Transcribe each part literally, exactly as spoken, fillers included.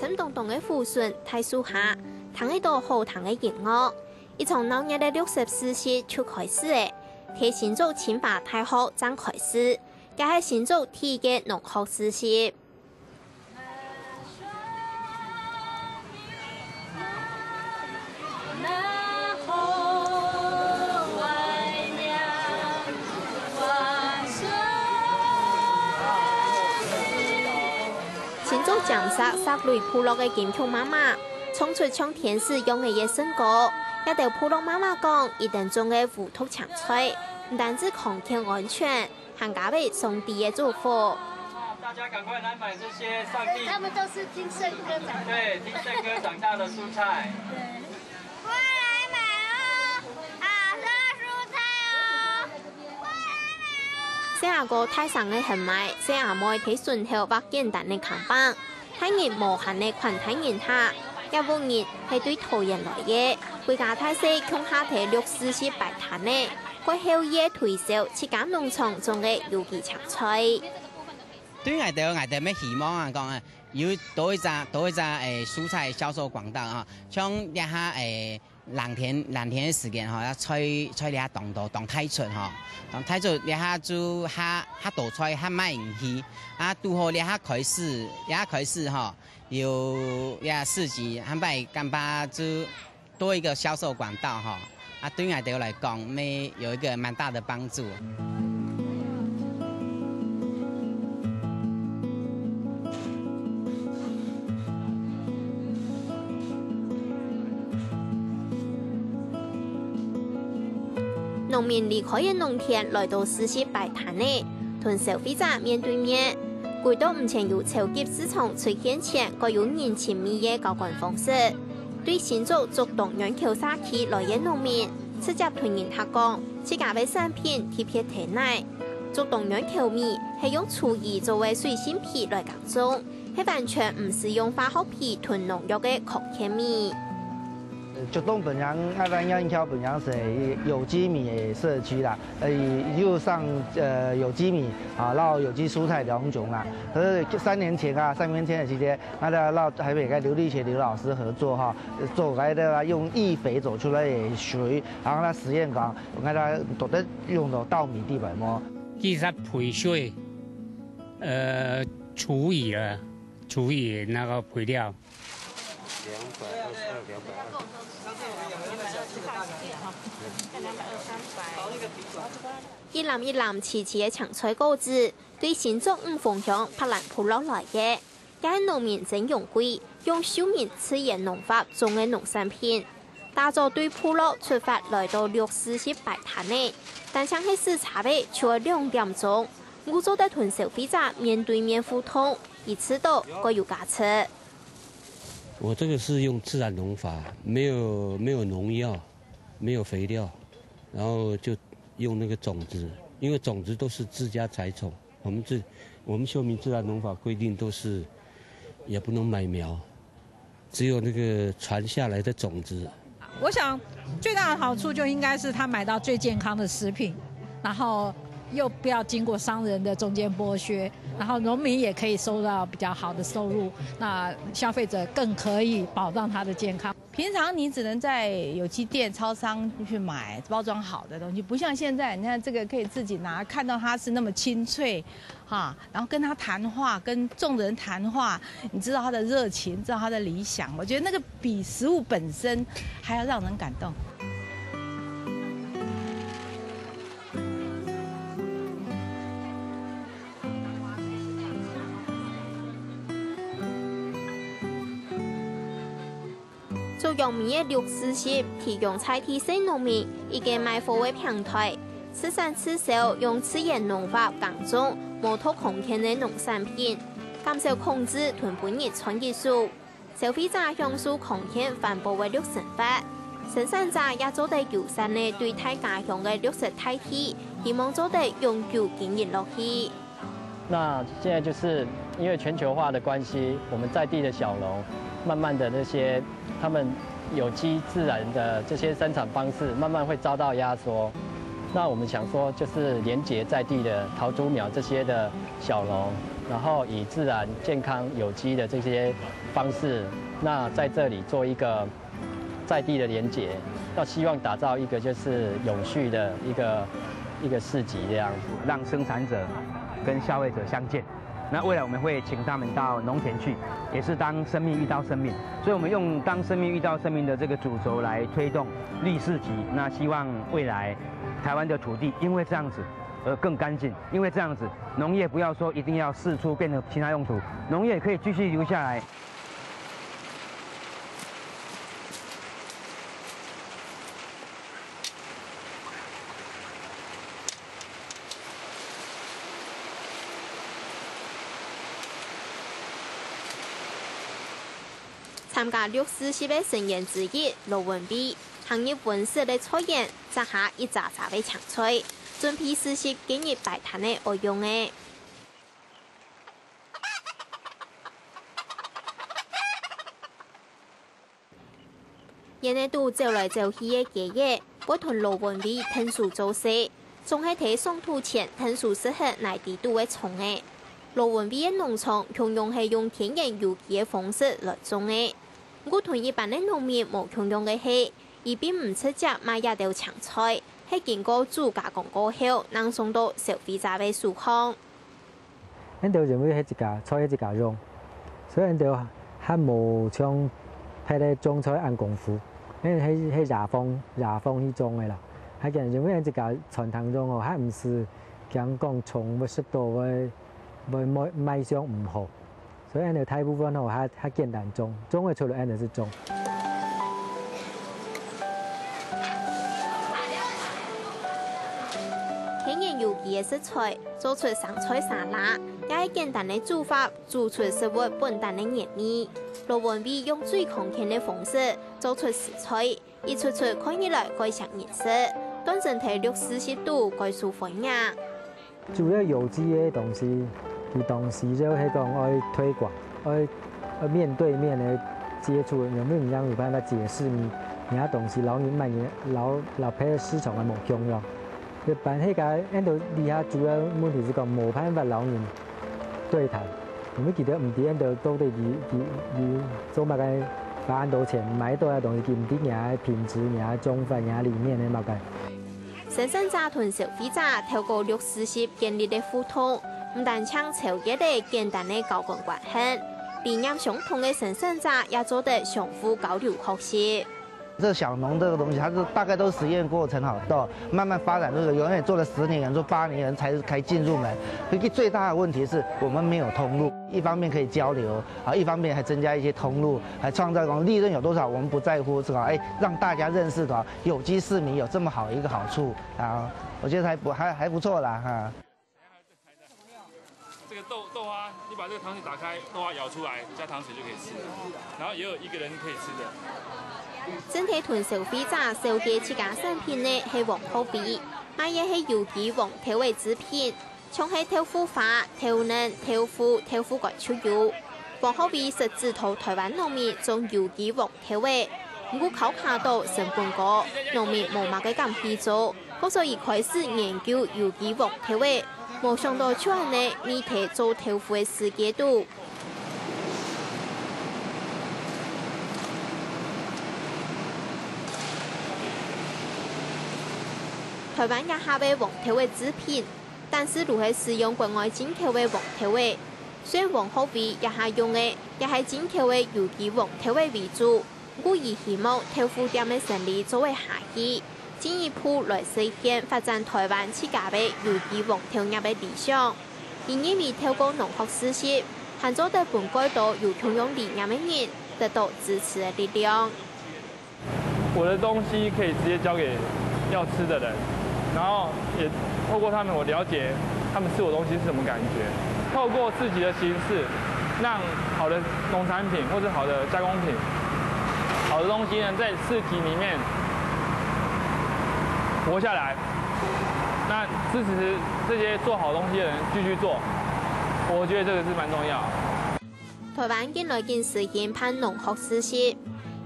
深洞洞个湖脣大樹下，聽得到好聽个音樂。一場鬧熱个六十四十就開始了，在新竹清華大學正開始，這係新竹第一个農學四十。 新竹尖石石雷部落个金曲媽媽，唱出像天使樣个野生歌。這兜部落媽媽講，佢等種个烏毒青菜，毋單止康健安全， 還加倍上帝个祝福。大家趕快來買這些上帝，他們都是聽聖歌長大。對，聽聖歌長大的蔬菜。對。快來買哦，好多蔬菜哦！快來買哦！細阿哥大聲个喊賣，細阿妹在脣頭畫簡單个看板。 大人無閒个款大人客，這屋人係對桃園來个，歸家大細共下在六四十擺攤仔，過後也推銷自家農場種个有機青菜。對𠊎兜，𠊎兜乜希望啊，講啊，有多一隻，多一隻，誒，蔬菜銷售管道啊，像這下，誒， 冷天，冷天个時間吼，啊菜，菜這下當多，當大出吼，當大出這下就較，較多菜較賣毋去。啊，堵好這下開始，這下開始吼，有這市集，下擺感覺就多一個銷售管道吼，啊，對𠊎兜來講，乜有一個蠻大的幫助。 農民離開个農田，來到四十擺攤仔，同消費者面對面。歸到毋曾有超級市場出現前，較有人情味个交換方式。對新竹竹東軟橋社區來个農民，直接同人客講，自家个產品特別在哪。竹東軟橋米係用廚餘做个水性肥來耕種， 係完全毋使用化學肥同農藥个康健米。竹東本身，𠊎等軟橋本身係有機米个社區啦，呃，有產，呃，有機米啊，然後有機蔬菜兩種啦。可是三年前啊，三年前个時間，𠊎等到台北个劉立學劉老師合作哈，做該个用易肥做出來个水，然後佢實驗講，𠊎等到底用到稻米地板無？其實肥水，呃，廚餘啊，廚餘那個肥料。 兩百二十二、兩百二十。一籃一籃齊齊个青菜果子，對新竹五峰鄉白蘭部落來个。這係農民曾永貴用秀明自然農法種个農產品。打早對部落出發，來到六四十擺攤仔，單淨係駛車仔就愛兩點鐘，毋過做得同消費者面對面互動，佢知道較有價值。 我這個是用自然農法，沒有，沒有農藥，沒有肥料，然後就用那個種子，因為種子都是自家栽種，我們自，我們秀明自然農法規定都是也不能買苗，只有那個傳下來的種子。我想最大的好處就應該是他買到最健康的食品，然後又不要經過商人的中間剝削，然後農民也可以收到比較好的收入，那消費者更可以保障他的健康。平常你只能在有機店、超商去買包裝好的東西，不像現在，你看這個可以自己拿，看到它是那麼清脆，哈，然後跟他談話，跟種的人談話，你知道他的熱情，知道他的理想，我覺得那個比食物本身還要讓人感動。 做玉米个六四十，提供在地細農民一個賣貨个平台，自產自銷，用自然農法耕種，無毒康健个農產品，減少控制同分人賺一手。消費者享受康健環保个綠生活，生產者也做得友善个對待家鄉个綠色大地，希望做得永久經營落去。 那現在就是因為全球化的關係，我們在地的小農，慢慢的那些他們有機自然的這些生產方式，慢慢會遭到壓縮。那我们想说，就是连结在地的桃竹苗这些的小农，然后以自然、健康、有机的这些方式，那在这里做一个在地的连结，那希望打造一个就是永续的一个一个市集这样。让生产者跟消费者相见。那未来我们会请他们到农田去，也是当生命遇到生命，所以我们用当生命遇到生命的这个主轴来推动绿市集。那希望未来台湾的土地因为这样子而更干净，因为这样子农业不要说一定要释出变成其他用途，农业可以继续留下来。参加綠市集个成員之一羅文偉，行入溫室个菜園，摘下一扎扎个青菜，準備市集今日擺攤个愛用个。 園仔肚走來走去个雞仔，會同羅文偉𢯭手做事，總係在上肚前𢯭手試核哪位位个蟲仔。羅文偉个農場共樣係用天然有機个方式來種个。毋過同一般个農民無共樣个係，佢並毋直接賣這兜青菜，係經過煮加工過後，正送到消費者个手項。 𠊎兜認為係自家菜係自家種，所以𠊎兜還無像別个種菜恁功夫，𠊎係係野放野放去種个啦。還見因為𠊎自家餐廳種吼，還毋使驚講蟲會食到會會賣賣相毋好，所以𠊎兜大部分吼還還簡單種，種个出來𠊎兜係種。 天然有機个食材，做出生菜沙拉，也係簡單个煮法，煮出食物本旦个原味。羅文偉用最康健个方式做出蔬菜，一出出看起來蓋像人食，當真在綠市集肚蓋受歡迎。主要有機个東西，佢當時就係講愛推廣，愛 呃，面對面个接觸，有無人有辦法解釋你，你个東西摎你賣，摎摎別个市場个無共樣。一般係个，𠊎兜這下主要問題係講無辦法摎人對談，因為佢兜毋知𠊎兜到底佢佢佢做麼个花恁多錢買到个東西，佢毋知你个品質、你个種法、你个理念係麼个。 生產者同消費者透過綠市集建立个互動，毋單淨超越了簡單个交換關係，理念相同个生產者也做得相互交流學習。這小農這個東西，它是大概都是實驗過程哈，到慢慢發展，就是有人也做了十年，有人做八年，有人才才進入門。可是最大的問題是我們沒有通路，一方面可以交流，啊，一方面還增加一些通路，還創造一種利潤有多少我們不在乎，是吧？哎，讓大家認識到有機市民有這麼好的一個好處啊，我覺得還不還還不錯啦哈。這個豆豆花，你把這個糖水打開，豆花舀出來，加糖水就可以吃了。然後也有一個人可以吃的。正在同消費者紹介自家產品个係黃學偉，賣个係有機黃豆个製品，像係豆腐花、豆奶、豆腐、豆腐乾就有。黃學偉識指導臺灣農民種有機黃豆仔，毋過考慮到成本高，農民無麼个敢去做，故所以開始研究有機黃豆仔。無想到就恁呢，面對做豆腐个世界肚。臺灣這下个黃豆个製品，單淨都係使用國外進口个黃豆仔。雖然黃學偉這下用个也係進口个有機黃豆仔為主， 毋過佢希望豆腐店个生理做會下去，進一步來實現發展臺灣自家个有機黃豆業个理想。佢認為透過農學市集，還做得分蓋多有共樣理念个人得到支持个力量。我的東西可以直接交給要吃的人， 然後也透過他們，我了解他們吃我東西是什麼感覺。透過市集的形式，讓好的農產品或者好的加工品、好的東西呢，在市集裡面活下來。那支持這些做好東西的人繼續做，我覺得這個是蠻重要的。 臺灣近來緊實行辦農學市集，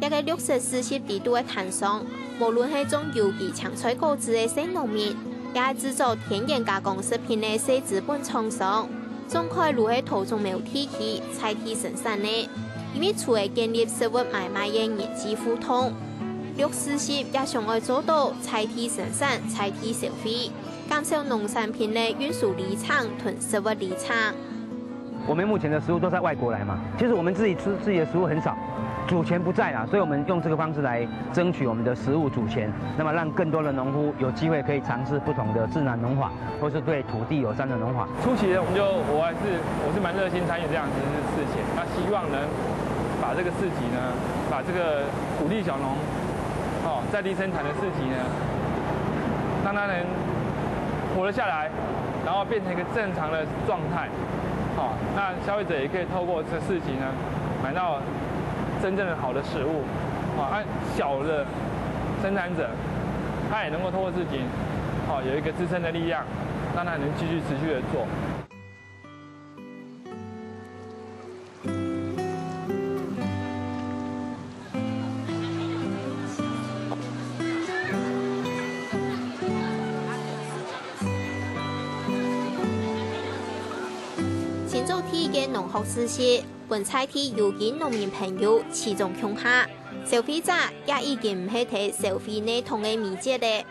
這個綠色市集裡肚个攤商，無論係種有機青菜果子个細農民，也係製作天然加工食品个細資本廠商，種菜就係桃竹苗地區在地生產个。因為除了建立食物買賣个人際互動，綠色食也想愛做到在地生產、在地消費，減少農產品个運輸里程同食物里程。 我们目前的食物都在外国来嘛，其实我们自己吃自己的食物很少，主权不在啦，所以我们用这个方式来争取我们的食物主权，那么让更多的农夫有机会可以尝试不同的自然农法，或是对土地友善的农法。初期呢，我们就我还是我是蛮热心参与这样子的事情，那希望能把这个市集呢，把这个土地小农哦在地生产的市集呢，让它能活了下来，然后变成一个正常的状态。 好，那消费者也可以透过这事情呢，买到真正的好的食物。好，啊，小的生产者，他也能够透过事情，好，有一个支撑的力量，让他能继续持续的做。 清早第一个農學市集，分在地有機農民朋友齊中共下，消費者也已經毋係在消費內容个味覺了，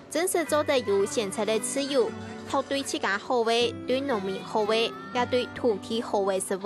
真實做得有選擇个自由，擇對自家好个、對農民好个，也對土地好个食物。